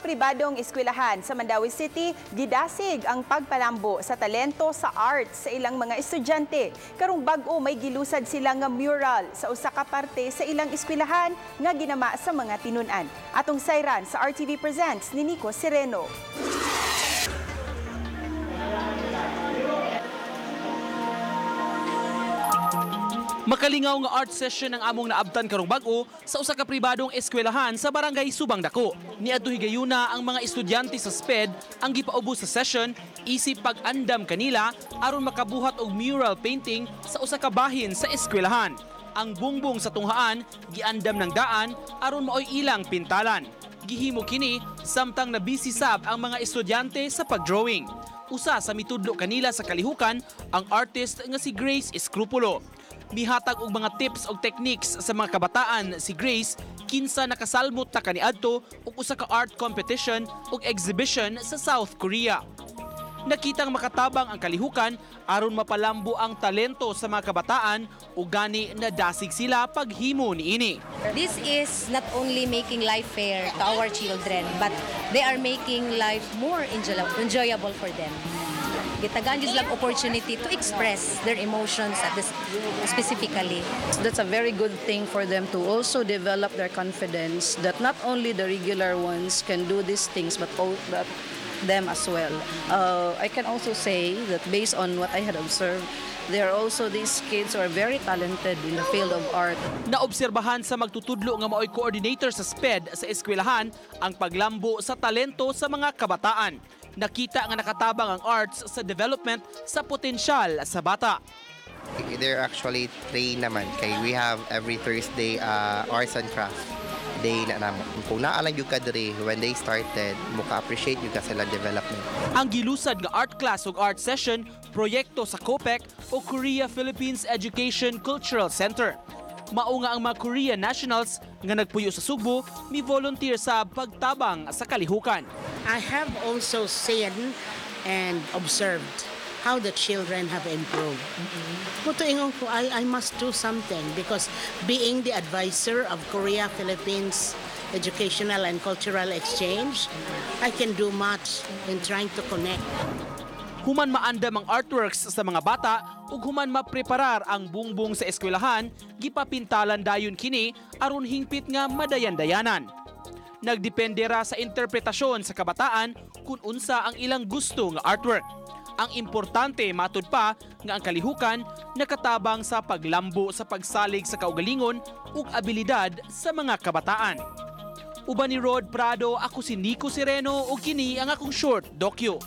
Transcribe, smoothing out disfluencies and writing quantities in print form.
pribadong eskwelahan sa Mandaue City, gidasig ang pagpalambo sa talento sa arts sa ilang mga estudyante. Karong bag-o, may gilusad sila nga mural sa usa ka parte sa ilang eskwelahan nga ginama sa mga tinun-an. Atong sayran sa RTV Presents ni Nico Sereno. Makalingaw nga art session ang among naabtan karong bag-o sa usa ka pribadong eskwelahan sa Barangay Subang Dako. Niadto higayuna ang mga estudyante sa SPED ang gipaubos sa session isip pag-andam kanila aron makabuhat og mural painting sa usa ka bahin sa eskwelahan. Ang bungbong sa tunghaan giandam ng daan aron maoy ilang pintalan. Gihimo kini samtang nabisi sab ang mga estudyante sa pagdrawing. Usa sa mitudlo kanila sa kalihukan ang artist nga si Grace Escrupulo. Mihatag og mga tips og techniques sa mga kabataan si Grace kinsa nakasalmot ta kaniadto og usa ka art competition ug exhibition sa South Korea. Nakitang makatabang ang kalihukan aron mapalambo ang talento sa mga kabataan ug gani nadasig sila paghimo niini. This is not only making life fair to our children, but they are making life more enjoyable for them. Gitagaan jud lang opportunity to express their emotions at this specifically. That's a very good thing for them to also develop their confidence that not only the regular ones can do these things, but all but them as well. I can also say that based on what I had observed, there are also these kids who are very talented in the field of art. Naobserbahan sa magtutudlo nga maoy coordinator sa SPED sa eskwelahan ang paglambo sa talento sa mga kabataan. Nakita nga nakatabang ang arts sa development sa potensyal sa bata. They're actually trained naman kay we have every Thursday arts and craft day na namo. Kung naa lang gyud ka diri when they started, muka-appreciate gyud ka sila development. Ang gilusad nga art class ug art session, proyekto sa KOPEC o Korea Philippines Education Cultural Center. Mao nga ang mga Korean nationals nga nagpuyo sa Sugbo mi volunteer sa pagtabang sa kalihukan. I have also seen and observed how the children have improved. Mao to ingon ko, I must do something because being the advisor of Korea Philippines Educational and Cultural Exchange, I can do much in trying to connect. Human maandam ang artworks sa mga bata ug human mapreparar ang bungbong sa eskwelahan, gipapintalan dayon kini aron hingpit nga madayan-dayanan. Nagdepende ra sa interpretasyon sa kabataan kung unsa ang ilang gusto nga artwork. Ang importante, matud pa, nga ang kalihukan nakatabang sa paglambo sa pagsalig sa kaugalingon ug abilidad sa mga kabataan. Uban ni Rod Prado, ako si Nico Sereno ug kini ang akong short dokyo.